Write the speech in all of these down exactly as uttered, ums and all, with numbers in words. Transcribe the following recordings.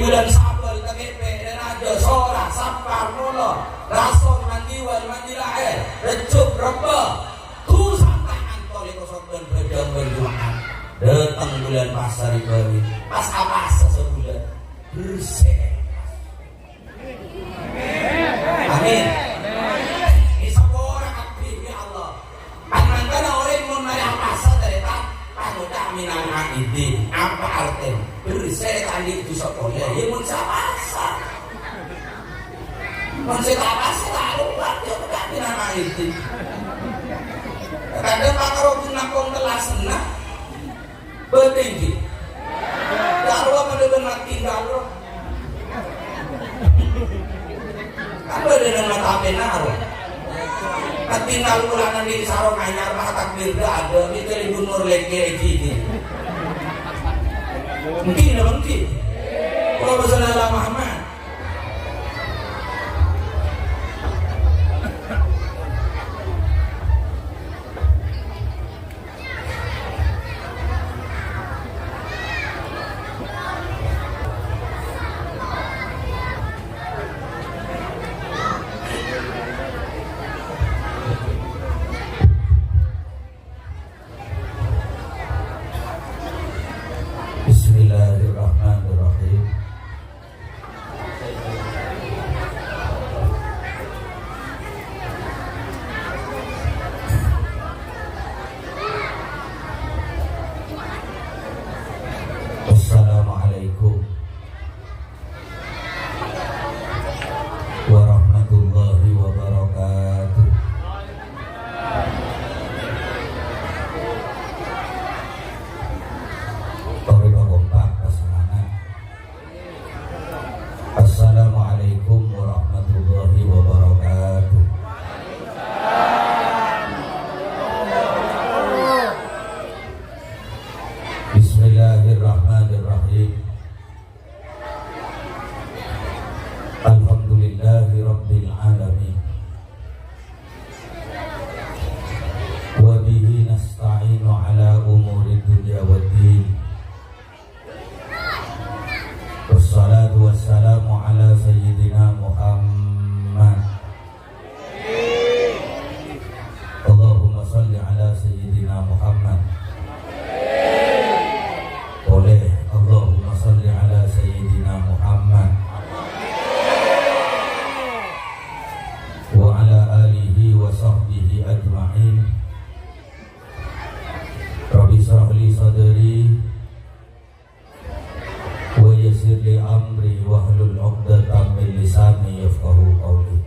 Bulân Sabâl, Takèpè', Rèraja, Sora, Sappar, Molo, Rason, Mandiwal, Mandila'è, Rejjhub, Rebbâ, Dusan, Tangan, Tolè, Kosok, bân Bâdâng, bân Jum'at. Dâteng bulân Pasar è bâri', pas apasa sabulân, bersè. Amin. Èsapora kabbhi, ya Allah. Kan mangkana orèng mon marè apasa, tarètan, pangoca' minal aidin. Apa artèna? Bersè tali dusa polè. Ya, mon sè apasa. Mon sè ta' apasa, ta' rowa, ya, pangoca' minal aidin. Kadhâng pakaro pun nangkong tellasanna. Bâdâ ènggi? Dâ' rowa padâ bân matinggal, ro. Kan bâdâ nang mata pèna, ro. Matinggal polana neng sarong anyar, pas takbir dâ' adâ', mèkkèrè gubernur lèkè ènggi. Ènggi napa ènggi? Allahumma shalli ala Muhammad. Bismillahirrahmanirrahim. Assalamualaikum warahmatullahi wabarakatuh. Torè pakompak, pasanganan. Assalamualaikum warahmatullahi wabarakatuh. Bismillahirrahmanirrahim. Alhamdulillahi rabbil alamin. Wa bihi nasta'inu ala umuri dunya waddin. Wassalatu wassalamu ala sayyidina Muhammad. Allahumma shalli ala sayyidina Muhammad. Polè, Allahumma shalli ala sayyidina Muhammad. Wa ala alihi wa sahbihi ajma'in. Rabbi shrah li sadri. Wa yassir li amri wahlul 'uqdatam min lisani yafqahu qauli.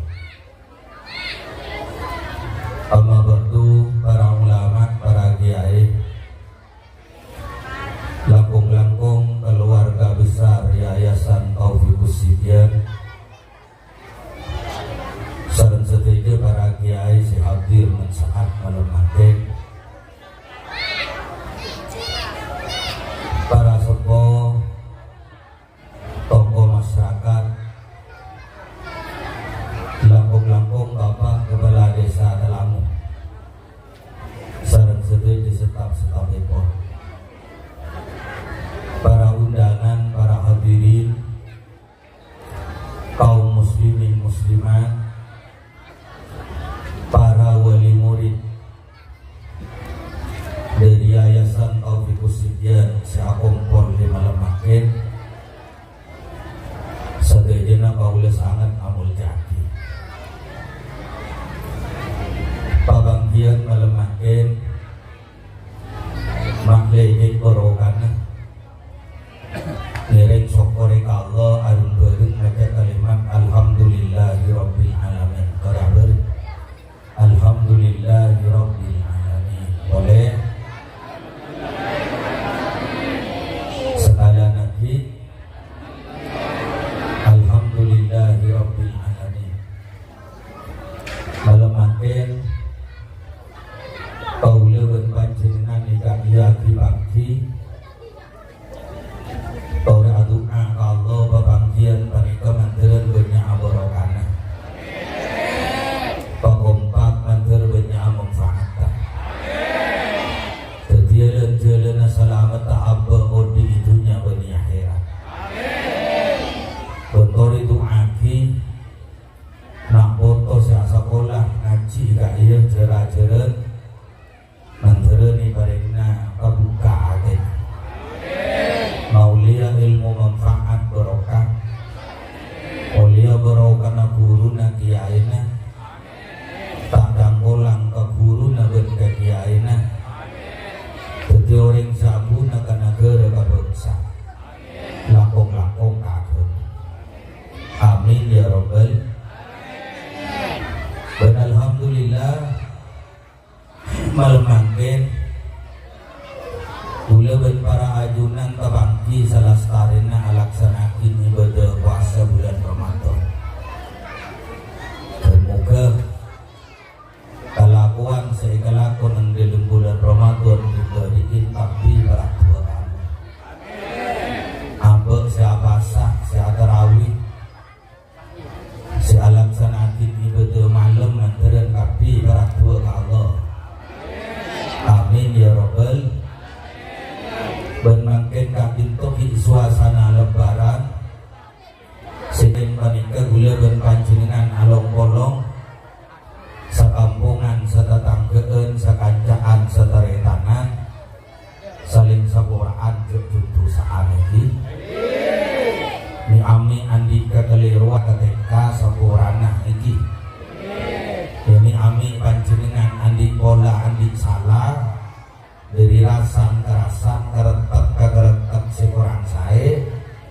Amma ba'du, para ulama, para kiai, langkong-langkong keluarga besar Yayasan Taufikus Sibyan, sareng sadhâjâ para kiai sè hadir mansaat malem mangkèn. Para seppo, tokoh masyarakat, langkong-langkong Bapak Kepala Desa Telangu, sareng sadhâjâ staf-stafèpon. Para undangan, para hadirin, kaum muslimin muslimat, para wali murid dhâri Yayasan Taufikus Sibyan sè akompol è malem mangkèn, sadhâjâna kaulâ sanget amolja'aghi. Pabângkiyân malem mangkèn, Ma'lè cè' barokana. Ngèrèng sokkorè ka Allah, areng-bhâreng maca kalimat Alhamdulillahirabbil alamin. Korè bhâreng. Alhamdulillahirabbil alamin. Polè. Sakalèyan aghi. Alhamdulillahirabbil alamin. Malem mangkèn, Aina. Ta' dhangkolang ka ghuruna bân ka kiyaèna. Dhâddhi orèng sabuna ka naghârâ ka bhângsa. Langkong-langkong ka aghâma. Amin ya rabbal. Bân alhamdulillah, malem mangkèn, kaulâ bân para ajunan tapangghi salastarèna alaksana'aghi ibadah puasa bulân Ramadan. Dhân moghâ kalakowan sè èkalako neng dhâlem bulân Ramadan èbâri'in kabbhi paradu'a ka Allah. Abâ' sè apasa, sè atarawih, sè alaksana'aghi ibadah malem mandhârân kabbhi paradu'a ka Allah. Amin ya rabbal. Bân mangkèn ka'dinto ghi' suasana Lebaran. Sè panèka kaulâ bân panjhennengngan along-polong, sakampongan, satatangghâ'ân, sakanca'an, sataretanan, salèng sapora'an jhâ' dhusa'an èngghi. Mè'-amè' andi' kakalèrowan katèka saporana èngghi. Yâ, mè'-amè' panjhennengngan andi' pola, andi' sala, dhâri rasan ka rasan, karettek ka karettek sè korang saè,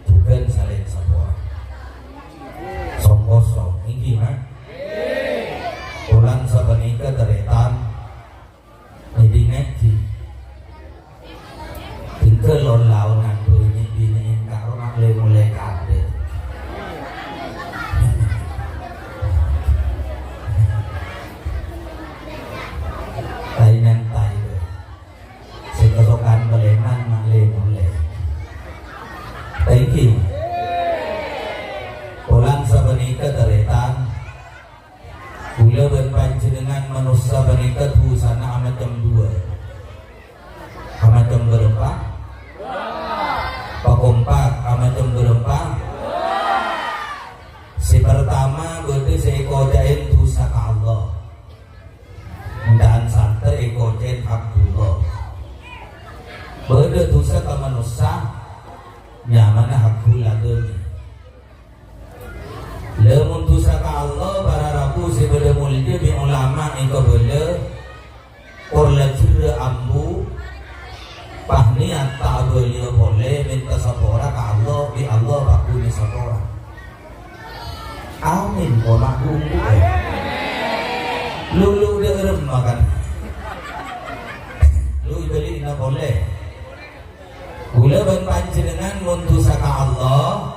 jhughân salèng sapora. Song-kosong, èngghi, Ma'? Polana sapanèka tarètan, ngèdingngaghi. Tinggal lon-laonan bâi binè'èn karo ma' lè-molè kadhâ'. Tai-nyantai bâi. Sè kasokan bâlèman ma' lè-molè. Thank you. Polana sapanèka tarètan. Kaulâ bân panjhennengngan manossa panèka dhusana amacem duwâ'. Amacem bârâmpa? Pakompak, amacem bârâmpa? Sè partama bâdâ sè èkoca'è dhusa ka Allah. Enda'an santer èkoca'è haqqullah. Bâdâ dhusa ka manossa, nyamana haqqul adami. Lamon dhusa ka Allah, para rabu sè bâdâ molja bi' ulama èkabâlâ, kor la jherrâ ambu, pas niyat ta' abâliyâ polè, mènta sapora ka Allah, bi' Allah paghun èsapora. Amin, kok ma' gunggu, eh. Lulu dâ' remma kan. Lu ibâli'na polè. Kaulâ bân panjhennengngan mon dhusa ka Allah,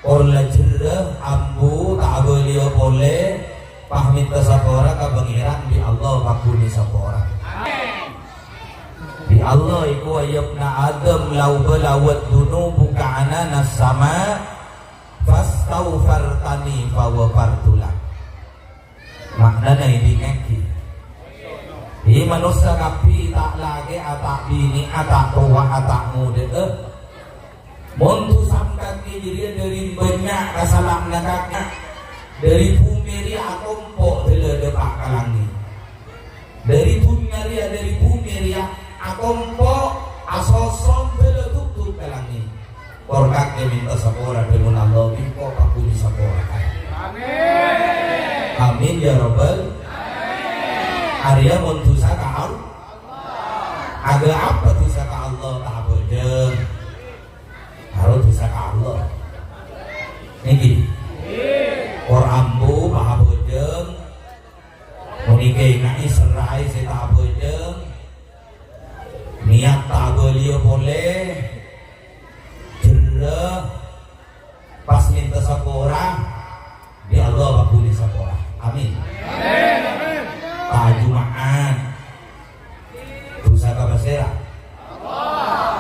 kor la jherrâ, ambu, ta' abâliyâ polè, pas mènta sapora ka Pangèran, bi' Allah paghun èsapora. Bi' Allah èko, "Ya ibna Adam, lau balawat dzunubuka 'ananas sama, fastaghfartani faghafartu lak." Ma'nana èdingngaghi. È manossa kabbhi, ta' lakè'a, ta' binè'a, ta' towa'a, ta' ngodâ'â. Mon dhusa kakè jârèya dâri bânnya' kasala'anna kakè, dâri bhumè rèya akompo' dâlâ dâpa' ka langngè'. Dâri dhunnya rèya, dâri bhumè rèya akompo', asosom dâlâ dukduk ka langngè'. Kor kakè mènta sapora dâmon Allah, bi' engko' paghun èsapora. Amin. Amin, ya Rabbal. Arèya mon dhusa ka Allah. Aghâ apa dhusa ka Allah? Ta' abhâjâng. Harus dhusa ka Allah. Nèka. Kor ambu, pa' abhâjâng. Mon èkaènga'è serraè sè ta' abhâjâng, niyat ta' abâliyâ polè, jherrâ, pas mènta sapora, bi' Allah paghun èsapora. Amin. Ta' Juma'at, dhusa ka pasèra?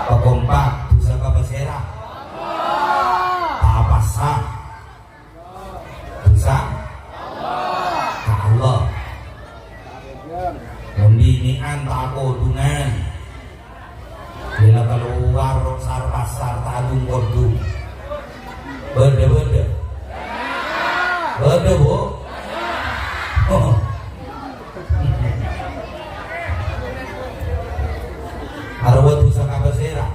Pakompak, dhusa ka pasèra? Ta' apasa. Dhusa ka Allah. Mon binè'an ta' akodhungan. Bilâ kalowar sar-pasar ta' adhung-kodhung. Bâdâ-bâdâ. Bâdâ, Bu? Oh. Arowa dhusa ka pasèra?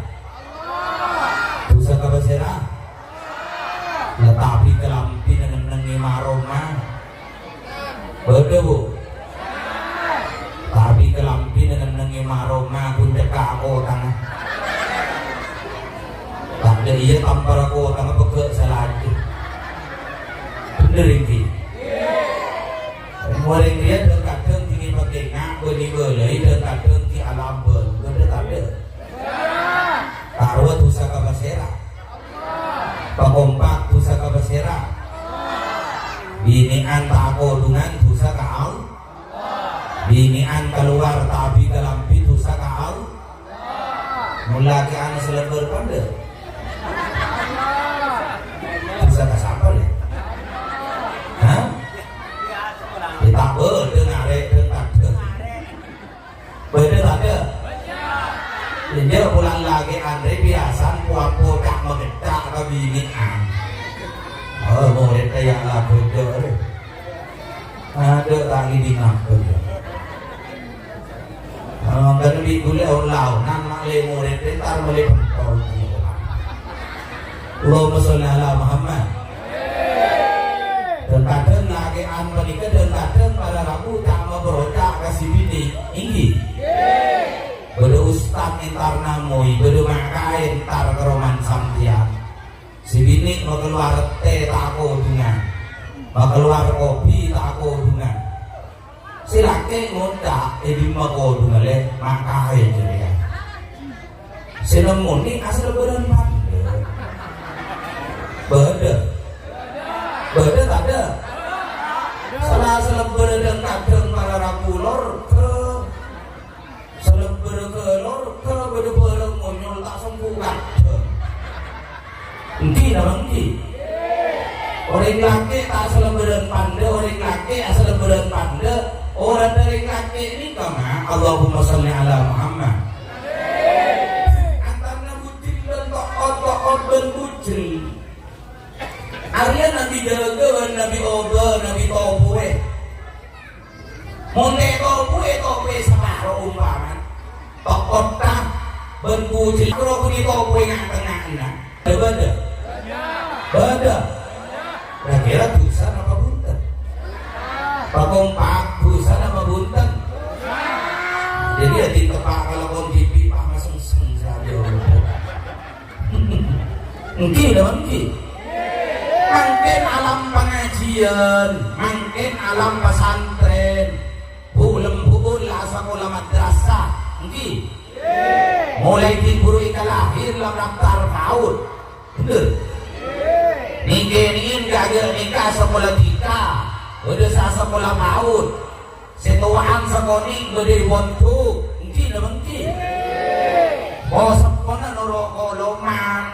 Dhusa ka pasèra? La ta' abhâghi kalambhi neng-enneng è ma-roma. Bu. Tapè kalambhi neng-ennengngè maroma ghun cekka' kotangnga. Tadâ' iyâ tampara kotangnga pegghâ' salajâ. Bhender ènggi? Orèng rèya dhâng-kadhâng ghi' ngèpakè nga' bânnè bâlâi, dhâng-kadhâng ghi' alambân. Bâdâ tadâ'? Karowa dhusa ka pasèra? Pakompak dhusa ka pasèra? Binè'an ta' akodhungan dhusa ka Allah. Binè'an kalowar ta' abit kalambhi dhusa ka Allah. Mon lakè'an salembhâr pandâ? Dhusa ka sapa, lè? Hah? Yâ, ta' bâdâ ngarè' dhâng-kadhâng. Bâdâ tadâ'? Iyâ, bulân lakè'an rè biyasana po-apo ca'-magetta' ka binè'an. Oh, morèdda ya Allah, bhudhu rè. Adâ' ta' ngèdhing apa, yâ. Ah, kan bi' ghulâ on-laonan ma' lè morèd, entar malè pentol. Allahumma sholli ala Muhammad. Dhâng-kadhâng lakè'an panèka dhâng-kadhâng para rabu ta' maproca' ka sè binè', ènggi? Bâdâ ustad entar namoy, bâdâ ma' kaè entar ka romana sampèyan. Sè binè' makalowar tè ta' akodhungan, makalowar kopi ta' akodhungan. Sè lakè' ngoca', "È dimma kodhungnga, Lè', ma' kaè jârèya?" Sè nemmonè asalembhârân pandâ. Bâdâ. Bâdâ tadâ'? Sala salembhâr dhâng-kadhâng para rabu lorghâ. Salembhâr lorghâ bâdâ bârâng monyol ta' songko' kadhâng. Ènggi napa ènggi? Orèng lakè' ta' salembhârân pandâ, orèng lakè' asalembhârân pandâ. Orèng, orèng lakè' nèka, ma', Allahumma sholli ala Muhammad. Antarana bujil bân to'ot, to'ot bân bujil. Arèya Nabi Daga bân Nabi Oba, Nabi Topoè. Mon tè' topoè, topoè saparo ompamana. To'otta bân bujil karo budi topoè nga'-tengnga'anna. Bâdâ? Bâdâ. Kira-kira dhusa napa bhunten? Pakompak, dhusa napa bhunten? Jadi, yâ, diteppa' kalakon dhibi', pas masengseng saja. Ènggi, napa ènggi? Mangkèn alam pangajiyân, mangkèn alam pasantrèn. Bu, lem-, bu, la asakola madrasah, ènggi? Molaè ghi' bhuru èkalahèr lam daftar PAUD. Bhender? Nèng-kènèng ghâ'-ghâ' nèka asakola dhika, bâdâ sè asakola PAUD. Sè towa'an sakonè' bâdâ è pondhuk, ènggi napa ènggi? Poseppona noro' koloman.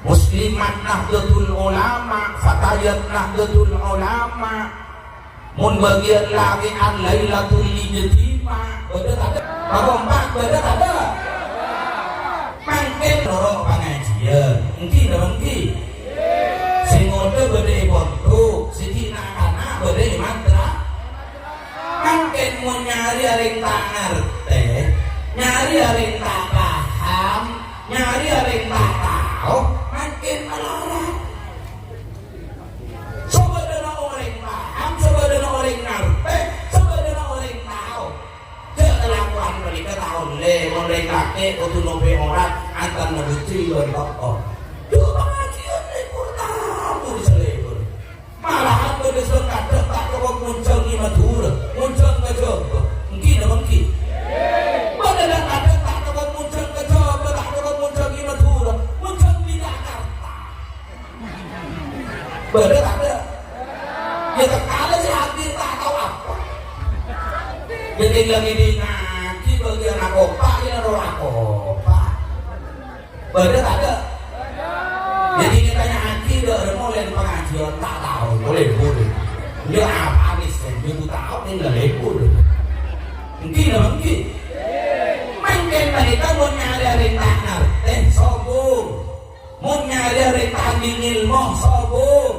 Muslimat Nahdlatul Ulama, Fatayat Nahdlatul Ulama. Mon bâgiyân lakè'an Lailatul Ijtima', bâdâ tadâ'? Pakompak, bâdâ tadâ'? Mangkèn noro' pangajiyân, ènggi napa ènggi? Sè ngodâ bâdâ è pondhuk, sè ghi' na'-kana' bâdâ è madra-, Mangkèn mon nyarè orèng ta' ngartè, nyarè orèng ta' paham, nyarè orèng ta' tao, mangkèn malarat. Sabâdâna orèng paham, sabâdâna orèng ngartè, sabâdâna orèng tao. Jhâ' kalakowan panèka ta' ollè, mon orèng lakè' kodhu nopè orat, antarana bujil bân to'ot. Jhâ' pangajiyân lèbur, tabur salèbur. Malahan bâdâ sè kadhâng ta' cokop monjhâng è Madhurâ, monjhâng ka Jhâbâ. Ènggi napa ènggi? Bâdâ sè kadhâng ta' cokop monjhâng ka Jhâbâ, ta' cokop monjhâng è Madhurâ, monjhâng è Jakarta. Bâdâ tadâ'? Yâ, tatkala sè hadir ta' tao apa. Yâ, tinggal ngèdingngaghi bâgiyân akopa', yâ, noro' akopa'. Bâdâ tadâ'? Jadi, ètanya'aghi dâ' remma ollè pangajiyân, ta' tao, ollè bhuru. Yâ, apa nih, sè bhuru tao, tinggal lèbur. Ènggi napa ènggi? Mangkèn panèka mon nyarè orèng ta' ngartè, sobung. Mon nyarè orèng ta' ngèdhing èlmo, sobung.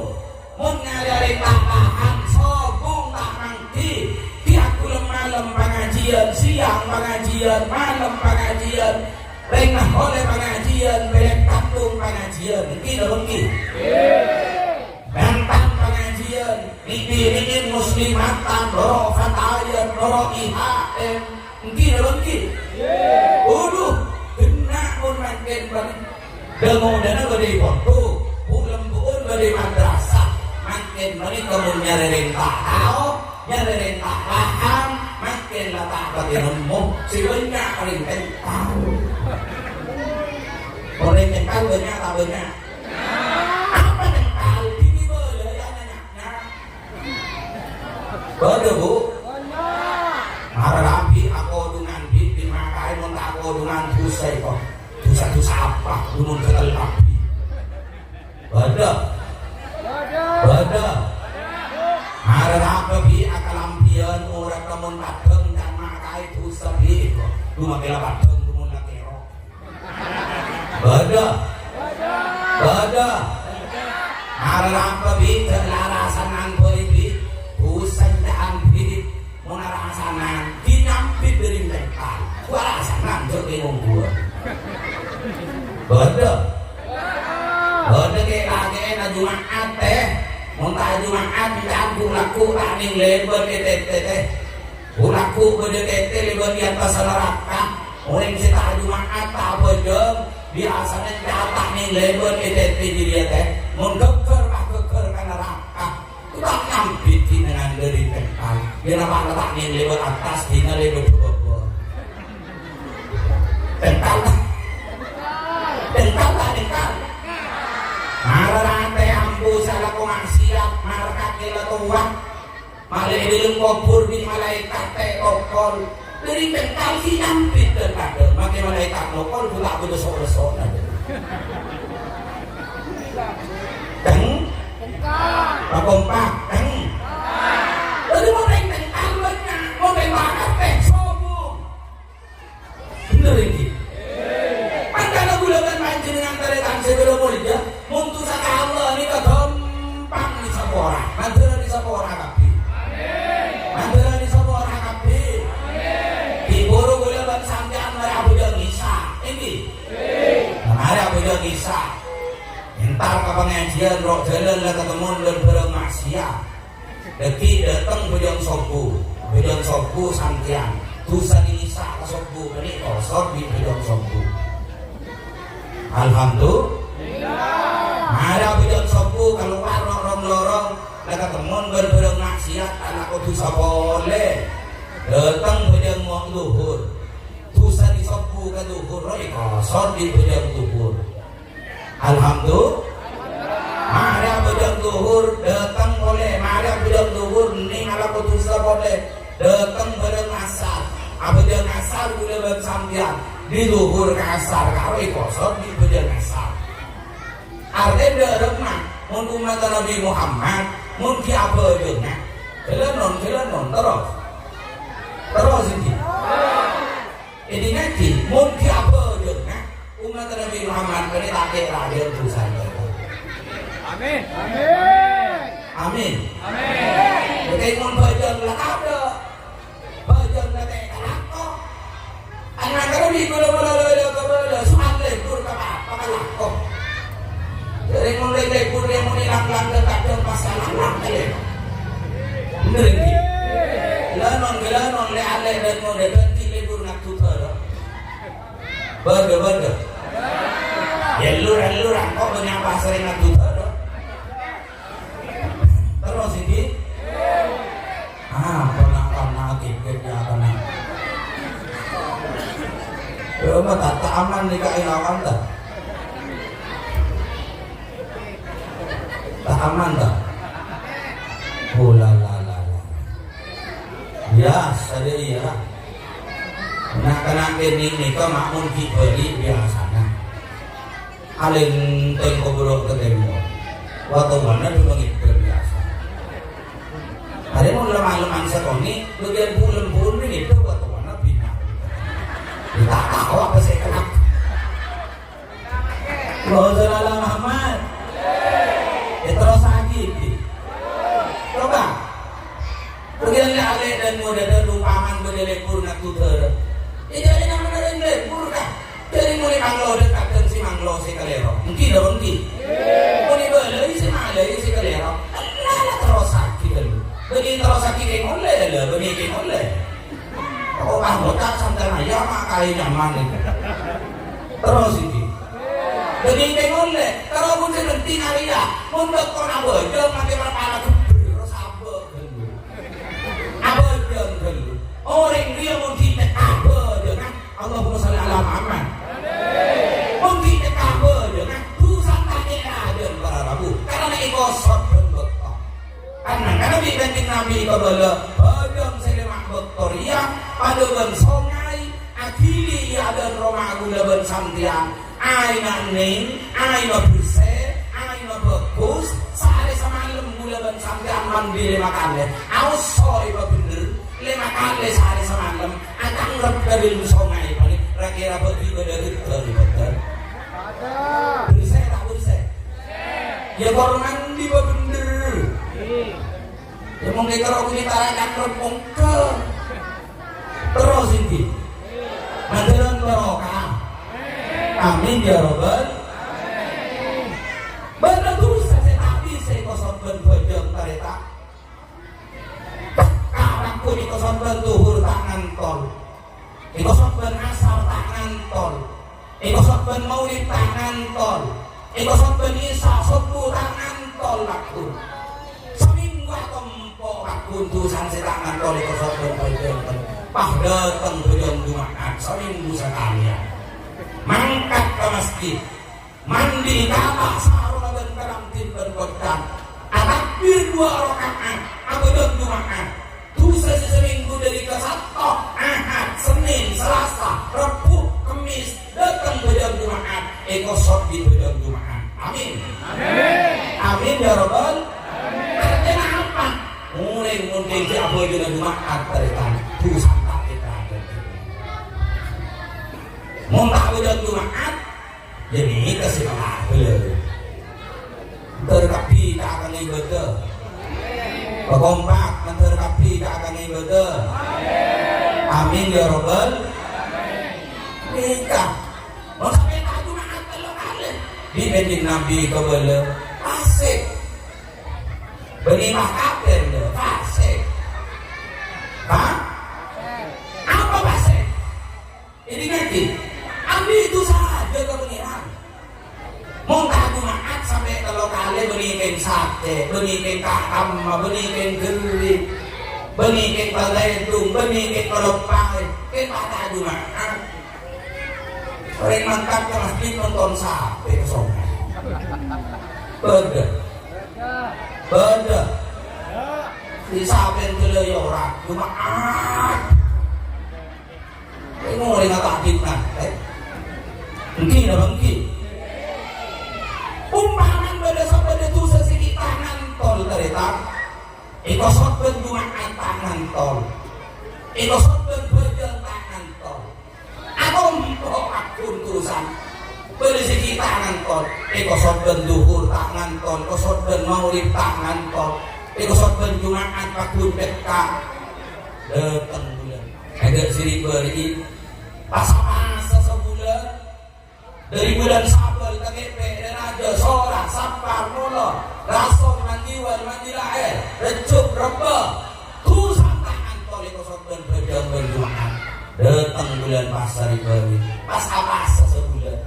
Mon nyarè orèng ta' paham, sobung ta' mangghi. Tiap bulân malem pangajiyân, siang pangajiyân, malem pangajiyân. Rèng Naholè pangajiyân, bârâ' Kampung pangajiyân. Ènggi napa ènggi? Bânten pangajiyân. Bini-bini muslimatan, loro Fatayat, loro I H M. Èngghi napa èngghi? Adu, ghenna' mon mangkèn bânnè. Dâ-ngodâna bâdâ è pondhuk, bu-lembu'un bâdâ è madrasah. Mangkèn panèka mon nyarè rèng ta' tao, nyarè rèng ta' paham, mangkèn la ta' patè nemmo. Sè bânnya' rèng kental. Orèng kental bânnya' ta' bânnya'? Apa kental? Bini bâlâi ana'-ana'. Bâdâ, Bu? Mara rabi akodhungan, Bi', Bi', makaè mon ta' akodhungan dhusa èko. Dhusa-dhusa apa? Dumun ketel rabi. Bâdâ? Bâdâ. Mara rabi akalambhiyân, ora kemon kadhâng, can makaè dhusa, Bi', èko. Dumakè la padhâng, dumun la kèro. Bâdâ. Bâdâ. Arapa, Bi', jhâ' la rasanan bhâi, Bi'. Busen ca'an, Bi'. Mon arasanan, dinambit dâri mental. Wa rasanan, jhâ' kèngong buwâ. Bâdâ. Bâdâ kè-, lakè'en ajuma'at, tè. Mon ta' ajuma'at, ca'an bu-, lagghu' ta' nèng lèbât è tètè, tè. Gu-lagghu' bâdâ tètè lèbât è attas naraka. Orèng sè ta' ajuma'at, ta' abhâjâng, biyasana èncata' nèng lèbât è tètè jârèya, tè. Mon ghâggâr, pas ghâggâr ka naraka. Gu ta' nyambit dinangan dâri kental. Yâ napa la ta' nèng lèbât attas, dinna lèbât bâbâ. Kental ta'? Kental ta' kental? Mara rantè ambu sè alako maksiat, mara kakè la towa. Malè è dâlem kobhur bi' malaèkat tè' tokol. Dâri kental sè nyambit dhân-kadhân. Makè malaèkat nokol gu ta' bâdâ so'-, so'-, so'-, na. Teng? Pakompak, teng? Dâri mon rèng kental bânnya', mon rèng bakat tè' sobung. Bhender èngghi? Mangkana kaulâ bân panjhennengngan tarètan sè kaulâ molja, mon dhusa ka Allah nèka ghâmpang èsapora. Mandhâr èsapora kabbhi. Mandhâr èsapora kabbhi. Ghi' bhuru kaulâ bân sampèyan marè abhâjâng Isya. Èngghi? Marè abhâjâng Isya. Entar ka pangajiân, ro' jhâlân la katemmo bân bhârâng maksiat. Dhâddhi, dâteng bhâjâng sobbhu, bhâjâng sobbhu sampèyan. Dhusa è Isya ka sobbhu, kènè' kosor bi' bhâjâng sobbhu. Alhamdulillah. Mara bhâjâng sobbhu kalowar nong-nong lorong, la katemmo bân bhârâng maksiat, ta' lako dhusa polè. Dâteng bhâjâng mo-, dhuhur. Dhusa è sobbhu ka dhuhur, rowa kosor bi' bhâjâng dhuhur. Alhamdulillah. Marè abhâjâng dhuhur, dâteng polè. Marè abhâjâng dhuhur, nèng alako dhusa polè. Dâteng bhârâng asar. Abhâjâng asar kaulâ bân sampèyan. Dâri dhuhur ka asar, karo èkosor bi' bhâjâng asar. Artèna dâ' remma, mon ommatta Nabbhi Muhammad, mon ghi' abhâjângnga. Ghâlânon, ghâlânon, terros. Terros èngghi. Èdingngaghi, mon ghi' abhâjângnga, ommatta Nabbhi Muhammad kènè' ta' kèra dhusana. Amin. Amin. Amin. Dhâddhi mon bhâjâng la tadâ', bhâjâng la tè' kalako. Ana' karo bi' kaulâ, kaulâ, kaulâ, kaulâ, soal lebur ka apa, ka lako. Jârèya mon lebur, mon èlang-lang, kadhâng pas èlang-lang, ya. Bhender, èngghi? Ghâlânon, ghâlânon, lè-alè, dhân-ngodâ, dhân ghi' lebur ngadhu dhârâ. Bâdâ, bâdâ. Yâ, lur-, lur, engko' bânnya' pasèrra ngadhu dhârâ. Terros, èngghi? Ah, ponakanna gègèt, ya, tenang. Yo, ma, ta', ta' aman nèka èlawan, ta'? Ta' aman, ta'? Oh, la, la, la, la. Biyasa, dâ' iyâ, la. Na'-kana' kènè' nèka ma'mun ghi' bâli' biyasana. Alèntèng kobhurrâ ka tèmor. Wa towana dhu mangèdâ biyasa. Arè mon lem-, lemman sakonè', bâgiyân bu-, lembun rè ngèdâ wa towana bina. Ta' tao apa sè èkennèng. Allahumma shalli ala Muhammad. Èterrossaghi, Bi. Coba. Bâgiyân lè-alè dhân-ngodâ dhân ompamana bâdâ lebur ngadhu dhârâ. È, jârèya namana rèng lebur, ka? Jârèya mon è manglo dhân kadhâng sè manglo sè kalèro. Èngghi napa èngghi? Mon èbâlâi sè malai sè kalèro. Ella la terrossaghi dhân. Terros sakèng ollè, lha, bânnè kèng ollè. Oh, anggota santai aja, mak, kaè nyaman itu. Terros iki. Bânnè kèng ollè. Terros pon sè penting arèya, mon bâkto abhâjâng maté parpala gebbher, terros abhâjâng ghâllu. Abhâjâng ghâllu. Orèng rèya mon ghi' abhâjâng, Allahumma shalli ala Muhammad. Mon ghi' abhâjâng, dusana ta' kèra, jân para rabu. Karana èkosot bân bâkto. Karana Nabi Kanjeng Nabi kabâlâ, bhâjâng sè lèma' bâkto rèya padâ bân songay, aghili è adâ'na roma kaulâ bân sampèyan. Aènna ennèng, aènna bhersè, aènna bhâghus. Saarè samalem kaulâ bân sampèyan mandi lèma' kalè. Aossa èpabhendher, lèma' kalè saarè samalem. Acangrep ka dâlem songay panèka, ra-kèra bâgi bâdâ ghedhâng, bhender. Bhersè ta' bhersè? Yâ, kor mandi pabhendher. Yâ, mon kèra kuli tara cangkrep ongka. Terros ènggi. Mandhârân barokah. Amin, ya Rabbal. Bâdâ dhusa sè ta' bisa èkosot bân bhâjâng, tarètan. Ka waktu èkosot bân dhuhur ta' ngantol. Èkosot bân asar ta' ngantol. Èkosot bân maghrib ta' ngantol. Èkosot bân isya, sobbhu ta' ngantol, Pak Gun. Samènggu atompo', Pak Gun, dhusa sè ta' ngantol èkosot bân bhâjâng. Pas dâteng bhâjâng Juma'at, samènggu sakalèyan. Mangkat ka masjid. Mandi kapa' sarona bân kalambhi bân kocan. Atakbir dua rakaat, abhâjâng Juma'at. Dhusa sè samènggu dâri ka Sabto, Ahad, Sennèn, Salasa, Rebbhu, Kemmès, dâteng bhâjâng Juma'at, èkosot è bhâjâng Juma'at. Amin. Amin. Amin, ya Rabbal. Artèna apa? Orèng mon ghi' abhâjâng Juma'at, tarètan, dhusa ta' èkabhâjâng. Mon ta' bhâjâng Juma'at, Jâ' nèka sè pangabâlâ. Mandhâr kabbhi ta' akan ngibâdâ. Pakompak, mandhâr kabbhi ta' akan ngibâdâ. Amin, ya Rabbal. Nèka. Mon sampè' ta' Juma'at tello kalè. Bi' Kanjeng Nabi kabâlâ. Fasik. Bânnè pas kafir, lho. Fasik. Hah? Apa fasik? Èdingngaghi, andhi' dhusa rajâ ka Pangèran. Mon ta' Juma'at sampè' tello kalè, bânnè kèng sakè', bânnè kèng ta' kamma, bânnè kèng ghâlli, bânnè kèng patèdung, bânnè kèng kaloppaè, kèng ta' Juma'at. Orèng mangkat ka masjid nonton sapè ka songay. Bâdâ. Bâdâ. Sè sapè ghellâ' ya ora, Juma'at. Èngo orèng ta' fitnah, eh? Ènggi napa ènggi? Ompamana bâdâ sabâdâ dhusa sè ghi' ta' ngantol, tarètan. Èkosot bân Juma'at ta' ngantol. Èkosot bân bhâjâng ta' ngantol. Atompo' aghun terrosan. Bâdâ sè ghi' ta' ngantol. Èkosot bân dhuhur ta' ngantol. Èkosot bân maghrib ta' ngantol. Èkosot bân Juma'at aghun pèkka. Dâteng bulân. Èdâ' siri' bâri'i. Pas-apasa sabulân. Dâri bulân Sabâl, Takèpè', Rènajâ, Sora, Sappar, Molor, Rasong, Mandiwan, Mandila'è, Rejjhub, Rebbâ. Dhusa ta' ngantol èkosot bân bhâjâng bân Juma'at. Dâteng bulân Pasar bâri'. Pas-apasa sabulân.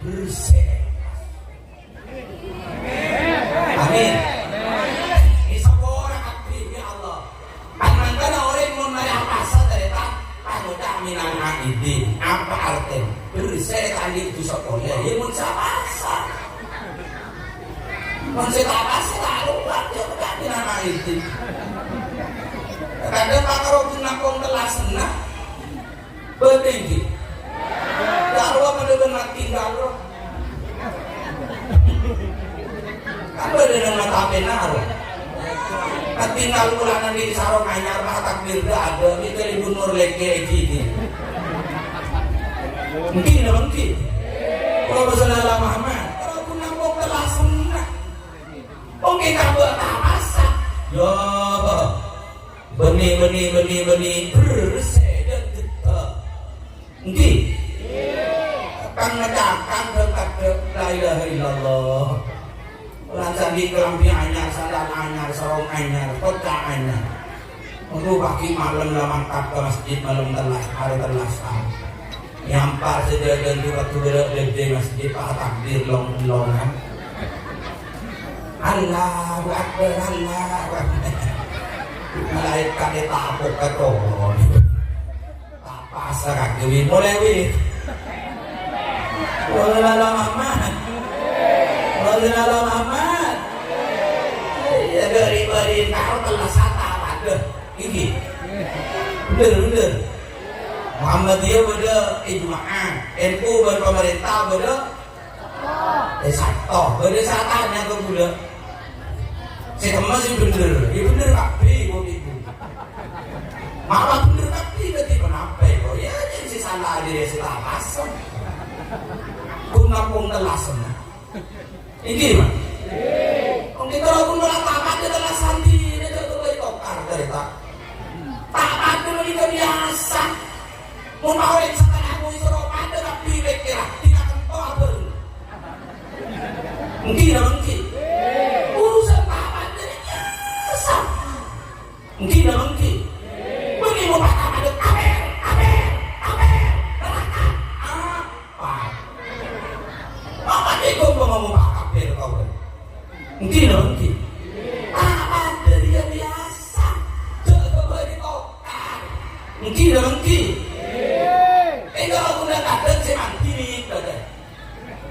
Bersè. Amin. Èsapora kabbhi, ya Allah. Kan mangkana orèng mon marè apasa, tarètan, pangoca' minal aidin. Apa artèna? Bersè tandhi' dhusa polè. Ya, mon sè apasa. Mon sè ta' apasa, ta' rowa, ya, ngoca' minal aidin. Kadhâng pakaro pun nangkong tellasanna. Bâdâ ènggi? Dâ' rowa padâ bân matinggal, ro. Kan bâdâ nang mata pèna, ro. Matinggal polana dâri sarong anyar, pas takbir dâ' adâ', mè' kali bunur lèkè' ènggi. Ènggi napa ènggi? Allahumma shalli ala Muhammad. Karo pun nangkong tellasanna. Mungkin tambah tamasa. Ya. Bânnè, bânnè, bânnè, bânnè, bersè dâ' ghedhâ. Ènggi? Kan ngacakang dâ' kaddhâ', la ilaha illallah. Lan sandhi' kalambhi anyar, sandal anyar, sarong anyar, koca' anyar. Monggu pagi malem la mangkat ka masjid malem tellas, arè tellas taon. Nyampar sadhâjâ ghândhu kadhu bârâ' dhâddhi masjid, pas takbir long-longan. Allahu Akbar, Allahu Akbar. Malaèkat ètapok ka toron. Pas ka ghâbây molè, wi. Wala Muhammad. Wala Muhammad. Iyâ, ghâri-bâri karo tellas sata padâ. Iki. Bhender, bhender. Muhammadiyah bâdâ ijma'an. N U bân pamarènta bâdâ Eh, sèttong. Bâdâ sè atanya ka kaulâ. Sè kemma sè bhender. Iyâ bhender kabbhi, kok, Ibu. Malah bhender kabbhi, dhâddhi ponapa, kok? Iyâ, jhâ' sè sala dhiri sè ta' pasem. Pun nampung tellasen. Èngghi, Pak? Wong kita pun malah tamat ya tellasan dhiri, jhâ' tokar carèta. Tamat dulu itu biasa. Mon orèng sè ta' ngaku isoro padâ kabbhi pèkkèran, dhina kento abâ'. Èngghi napa èngghi? Urusan taman jârèya biasa. Èngghi napa èngghi? Bânnè mon padâ padâ, "Amin, amin, amin, neraka." Apa? Apa nèko ngomong apa kafir kau? Èngghi napa èngghi? Taman jârèya biasa. Jhâ' kabâli tokar. Èngghi napa èngghi? Èngghi. Èngghi, aku ndak kadhâng sè mandi nih, kadhâng.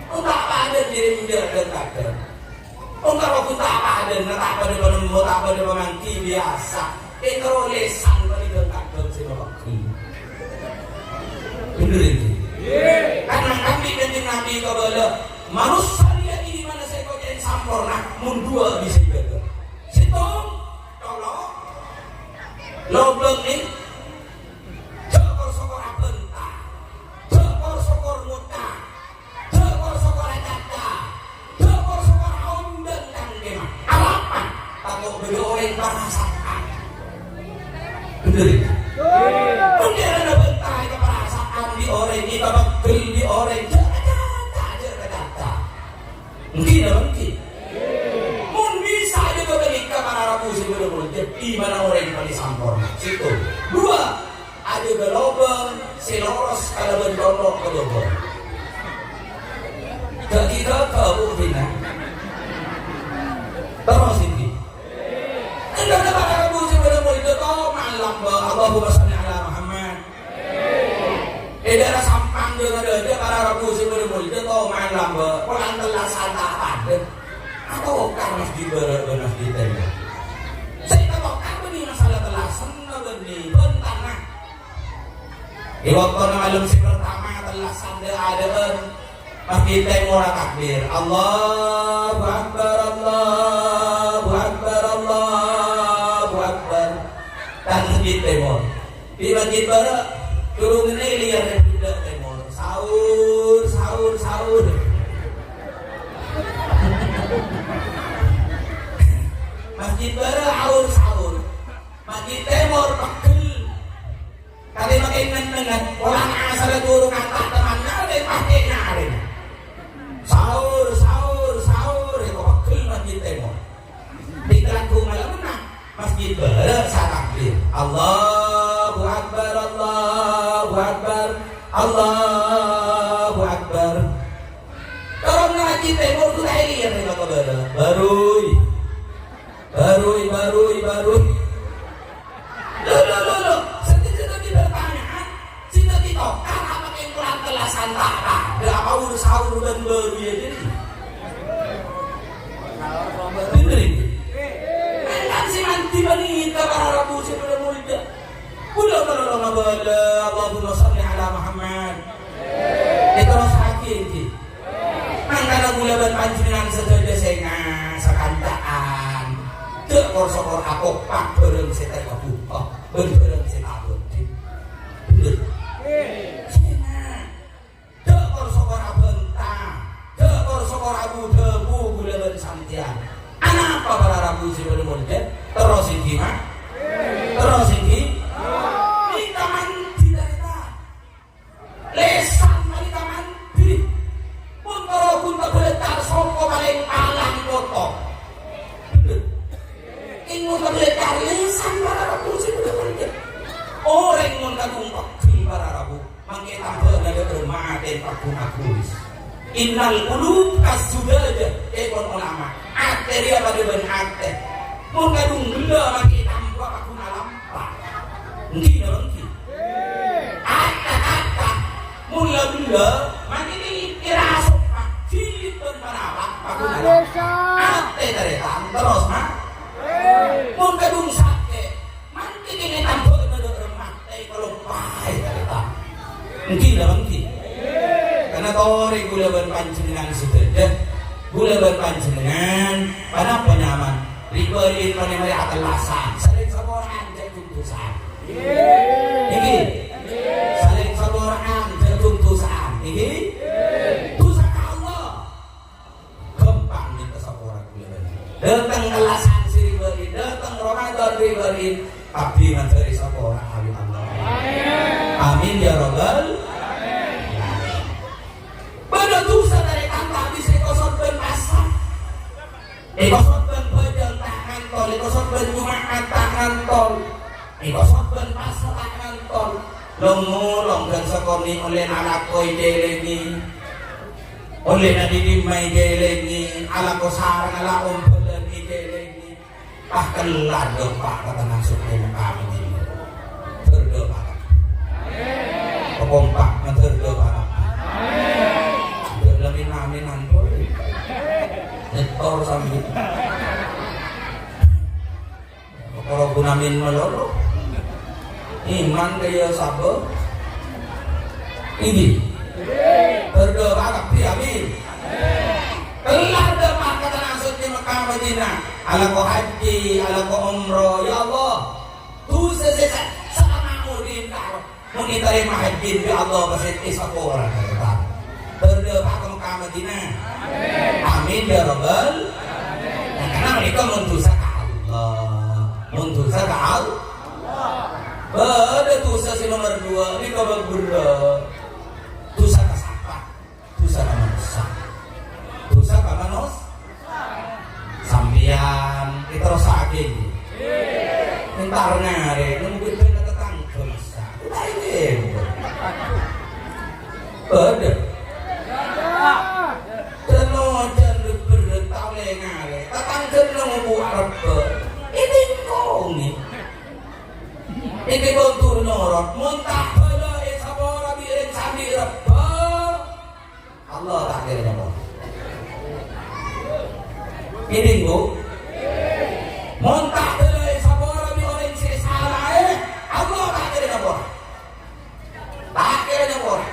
Mon ta' padâ dhibi' mon jhâ' dhâng-kadhâng. Mon karo ghun ta' padâna, ta' padâ panemmo, ta' padâ pamangghi biyasa. Kèng karo lèsan panèka dhâng-kadhâng sè mabâghi. Bhender èngghi? Karna Nabi, Kanjeng Nabi kabâlâ, manossa rèya è dimma sè èkoca'è samporna, mon duwâ' bisa èjâgâ. Sèttong, colo', lobâng è, jhâ' kor-sokor abânta, jhâ' kor-sokor ngoca'. Jhâ' kor-sokor acaca, jhâ' kor-sokor aondhâng kan kemma. Arapa? Tako' bâdâ orèng parasa'an. Bhender, ya? Bhender, ana bânta èkaparasa'an bi' orèng, èkapeggel bi' orèng. Jhâ' acaca, jhâ' acaca. Èngghi napa èngghi? Mon bisa jâgâ ghânèka para rabu sè bâdâ moljâ, dimma orèng palèng samporna. Sèttong. Duwâ'. Ajâgâ lobâng sè loros kalabân colo' ka bâbâ. Dhâddhi ghâbây, Bu, Dina. Terros èngghi. Endâ' para rabu sè bâdâ moljâ, to, malem, Allahumma shalli ala Muhammad. È dâ'ârâ Sampang, dâ' ngâdâ' para rabu sè bâdâ moljâ, to, malem, polana tellasan ta' padâ. Atokar masjid bârâ' bân masjid tèmor. Sè ètokar bânnè masalah tellasanna bânnè bân tana. È bâktona malem sè partama tellasan dâ'-adâ'ân, masjid tèmor atakbir, "Allahu Akbar, Allahu Akbar, Allahu Akbar." Tang masjid tèmor. Bi' masjid bârâ', turunna è lèyarra bhuddhâ tèmor. Sahur, sahur, sahur. Masjid bârâ' aur sahur. Masjid tèmor peggel. Kadhi makè neng-nengngen, polana asarra turu kanta' temanna, lè' pake nyarè. Sahur, sahur, sahur, èko peggel masjid tèmor. Di kalagghu malemma, masjid bârâ' sè atakbir. Allahu Akbar, Allahu Akbar, Allahu Akbar. Terros masjid tèmor ghun ta' èlèyar rèng bârâ'. Bârui. Bârui, bârui, bârui. Lho, lho, lho, lho. Sè dhâddhi partanyaan, sè dhâddhi tokar apa kèng polana tellasan ta' padâ, apa aur sahur bân bârui jârèya? Bhender, èngghi? Èngghi sè mandhi panèka para rabu sè bâdâ moljâ. Kaulâ malolo ngabâlâ, Allahumma shalli ala Muhammad. Èterrossaghi, èngghi. Mangkana kaulâ bân panjhennengngan sadhâjâ sènga' sakanca'an. Jhâ' kor-sokor akopak bhârâng sè ta' èkabhuto bân bhârâng sè ta' abhâdhi. Bhender. Sènga'. Jhâ' kor-sokor abhânta. Jhâ' kor-sokor abu-dhâbu kaulâ bân sampèyan. Anapa para rabu sè bâdâ moljâ? Terros èngghi, Ma'? Terros èngghi? Mènta mandhi, tarètan. Lèsan panèka mandhi. Mon karo ghun ta' bâlâ tar songko palèng palang poto. Kèng mon ta' Calèsan para rabu sè bâdâ mangkèn. Orèng mon kadhung pegghel para rabu, mangkèn tambhâna dâ' remma atèn paggun aguris. Innal qulub kazzujaja, èpon ulama. Atè rèya padâ bân atè. Mon kadhung ghellâ' mangkèn tambhâ paggun alampa. Èngghi napa èngghi? Kata-kata, mon la ghellâ', mangkèn èra soppa, jilid bân panapa, paggun alampa. Atè tarètan, terros, ma? Mon kadhung sakè', mangkèn ètambhâ'â dâ' remma, ta' èkaloppaè, tarètan. Èngghi napa èngghi? Karna torè kaulâ bân panjhennengngan sadhâjâ, kaulâ bân panjhennengngan, ponapa nyaman? Ri-bâri'in panèka marè atellasan, salèng saporaan, jhâ' dhun-dhusaan. Èngghi? Salèng saporaan, jhâ' dhun-dhusaan. Èngghi? Dhusa ka Allah. Ghâmpang mènta sapora kaulâ bân. Dâteng tellasan sè ri-bâri'in, dâteng Ramadan ri-bâri'in, kabbhi mandhâri sapora, amin Allah. Amin ya rabbal alamin. Bâdâ dhusa tarètan ta' bisa èkosot bân pasa. Èkosot bân bhâjâng ta' ngantol, èkosot bân Juma'at ta' ngantol, èkosot bân pasa ta' ngantol. Long-molong bân sakonè' ollè alako èkèlèngè. Ollè nadi dimma èkèlèngè, alako sareng ala ombhâlân èkèlèngè. Pas kellar dâpa' ka tana soko Mekka Madinah. Berdâpa'. Pakompak mandhâr dâpa'. Bâ' lamin-laminan, boy. Nyetor sambi. Koro gunamin malolo. Iman kaya saba. Ini. Berdâpa' kabbhi, amin. Kellar dâpa' ka tana soko Mekka Madinah. Alako haji, alako umroh. Ya Allah. Dhusa sè sa-, salama odhi'na. Mon ètarèma hajjina bi' Allah, pastè èsapora, tarètan. Berdâpa' ka Mekka Madinah. Amin ya rabbal. Nah, karna nèka mon dhusa ka Allah. Mon dhusa ka Allah. Bâdâ dhusa sè nomer dua, nèka bâ-, bherrâ'. Dhusa ka sapa? Dhusa ka manossa. Dhusa ka manossa. Sampèyan èterrossaghi. Entar ngarè, nembhâ bhâna tatangghâ massa. Laèn. Bâdâ. Dâno jân bherrâ' ta' ollè ngarè. Tatangghâna ngobu' arebbhâ. Ètèngkongè. Ènggi kondur norot. Mon ta' bhâlâ èsapora bi' rèng sè andi' rebbhâ. Allah ta' kèra nyapora. Ngèdhing, Bu? Mon ta' bhâlâ èsapora bi' orèng sè èsalaè, Allah ta' kèra nyapora. Ta' kèra nyapora.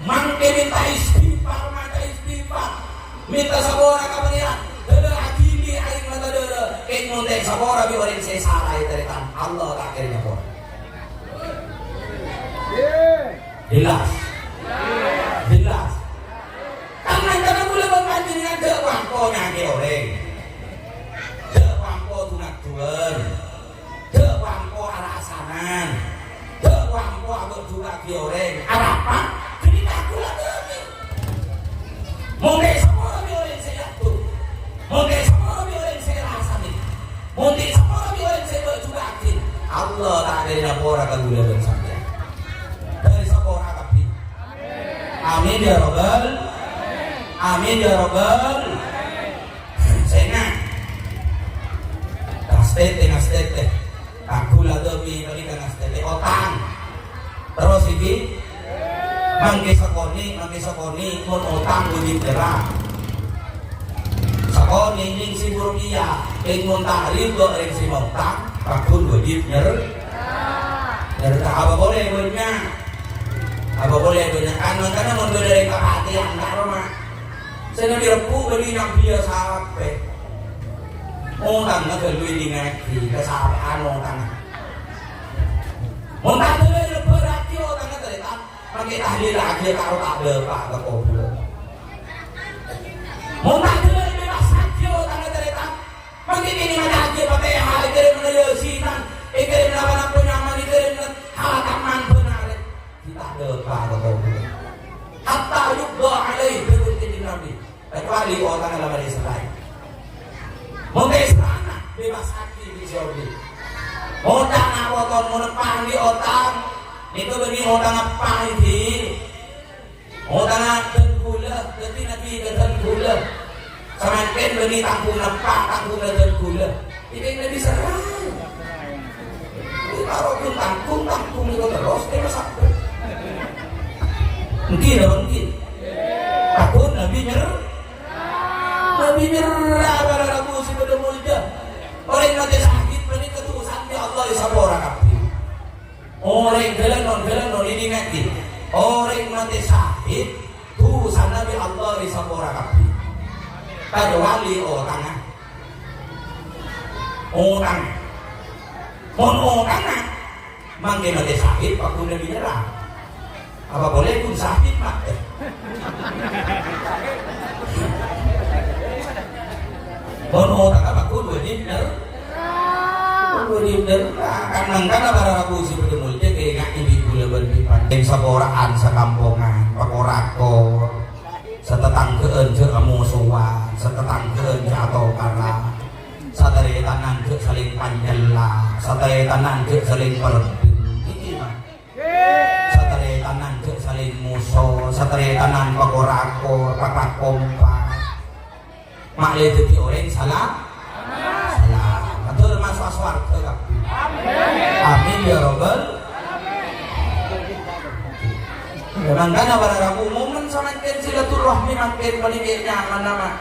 Mangkè mènta istighfar, maca istighfar. Mènta sapora ka Pangèran. Dâlâ aghili aèng mata dârâ. Kèng mon ta' èsapora bi' orèng sè èsalaè, tarètan. Allah ta' kèra nyapora. Jelas? Jelas? Tanang-tanang kaulâ bân panjhennengngan jhâ' wangko nyakè orèng. Jhâ' wangko dhun-adhuwân. Jhâ' wangko arasanan. Jhâ' wangko abâ'-jhubâ'âghi orèng. Arapa? Ghânèka kaulâ dhâddhi. Mon ta' èsapora bi' orèng sè èadhu. Mon ta' èsapora bi' orèng sè èrasanè. Mon ta' èsapora bi' orèng sè èbâ'-jhubâ'âghi. Allah ta' kèra nyapora ka kaulâ bân sampèyan. Dâri sapora kabbhi. Amin ya rabbal. Amin ya rabbal. Sènga'. Ngastètè, ngastètè. Kaghulâ dhâbi panèka ngastètè otang. Terros ènggi, mangkè sakonè', mangkè sakonè', mon otang wajib nyerra. Sakonè' nèng sèbu rupiah, kèng mon ta' ribâ rèng sè maotang, pagghun wajib nyer-, nyerra. Apa polè bânnya'? Apa polè bânnya'? Kan mangkana mon bâdâ rèng kapatèyan, ta' roma. Sè nabbi rebbu bâli nabbi ya sapè. Otangnga ghâllu èdingngaghi, kasapè'an otangnga. Mon ta' ghâllu èlebbhârraghi otangnga tarètan, mangkè tahlillaghi karo ta' dâpa' ka kobhurân. Mon ta' ghâllu èbebbhâssaghi otangnga tarètan, mangkè kènè' maca'aghi Fatihah, èkèrèm Yasinan, èkèrèm napa-napa nyaman, èkèrèm halaman bân arè. Ghi' ta' dâpa' ka kobhurân. Hatta yuqda alaihi, dhâbuna Kanjeng Nabi. Kecuali otangnga la marè èserraè. Mon ta' èserrana, bebbhâssaghi bi' sè ollè. Otang apa, Ton? Mon eppa' andi' otang, nèko bânnè otang eppa' ghi? Otang dân ghulâ, dhâddhi Nabbhi dân ghulâ. Samangkèn bânnè tangghung eppa', tangghungnga dân ghulâ. Èngghi Nabbhi serrang. Karo ghun tangghung, tangghung nèko terros, kèng sabbhân. Èngghi napa èngghi? Takut Nabbhi nyer-, Nabbhi nyerra, para rabu sè padâ molja. Orèng matè sakèt panèka dhusana bi' Allah èsapora kabbhi. Orèng ghâlânon, ghâlânon, èdingngaghi. Orèng matè sakèt, dhusana bi' Allah èsapora kabbhi. Kajhâbhâli otangnga. Otang. Mon otangnga, mangkèn matè sakèt, pagghun Nabbhi nyerra. Apa polè ghun sakèt, Mak? Mon otangnga pagghun wâjib nyer-, wâjib nyerra. Kan mangkana para rabu sè padâ molja, kènga'è bi' ghulâ bân bi' pan-, èsapora'an sakampongan, pakor-akor. Satatangghâ'ân jhâ' amosowan, satatangghâ'ân jhâ' atokaran, sataretanan jhâ' salèng pancella, sataretanan jhâ' salèng parebbhut. Nèka, Mak. Sataretanan jhâ' salèng moso, sataretanan pakor-akor, papak-kompak. Ma'lè dhâddhi orèng sala-, salamet. Atur maso' sowarghâ kabbhi. Amin, ya rabbal. Ya, mangkana para rabu, momen samangkèn silaturahmi mangkèn panèka nyamana, Mak.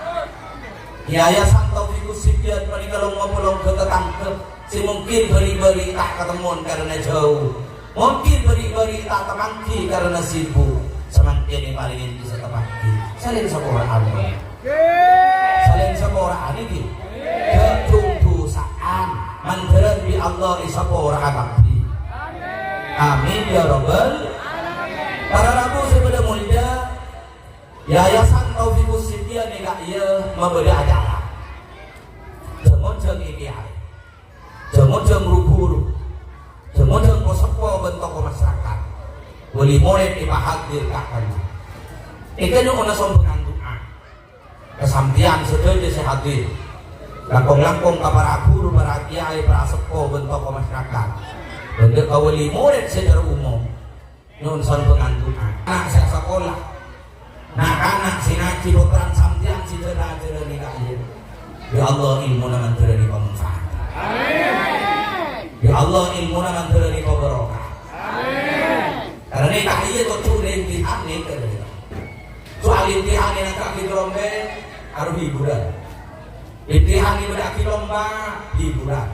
Yayasan Taufikus Sibyan panèka long-, mapolong ka tatangghâ sè mungkin bâri'-bâri' ta' katemmon karana jhâu. Mungkin bâri'-bâri' ta' tapangghi karana sibuk. Samangkèn èparèngè bisa tapangghi. Salèng sapora'an. Salèng sapora'an nèka. Jhâ' dhusa'an. Mandhârân bi' Allah èsapora'a kabbhi. Amin, ya rabbal. Para rabu sè padâ molja, Yayasan Taufikus Sibyan nèka iyâ mabâdâ acara. Jhâ' monjhâng èkèyaè. Jhâ' monjhâng ru-ghuru. Jhâ' monjhâng po-seppo bân tokoh masyarakat. Wali morèd èpahadir ka ka'dinto. Èkènyo'ona sombhângan du'a. Ka sampèyan sadhâjâ sè hadir. Langkong-langkong ka para ghuru, para kèyaè, para seppo bân tokoh masyarakat. Bân jhâ' ka wali morèd sè terumom. Nyo'on sombhângan du'a. Ana' sè asakola. Na'-kana' sè ngajhi, pottrana sampèyan sè jhâ-rajâ nèka iyâ. Ya Allah, ilmuna mandhâr nèka manfaat. Amin. Ya Allah, ilmuna mandhâr nèka barokah. Amin. Karana nèka iyâ toju' imtihan nèka. Soal imtihan nèka kita rombe harus hiburan. Imtihan nèka bâdâ lomba hiburan.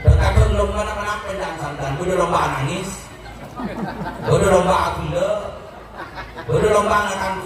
Kadhâng lomba napa-napa jhâ' santan. Bâdâ lomba nangis. Bâdâ lomba aghellâ'. Bâdâ lomba ngakan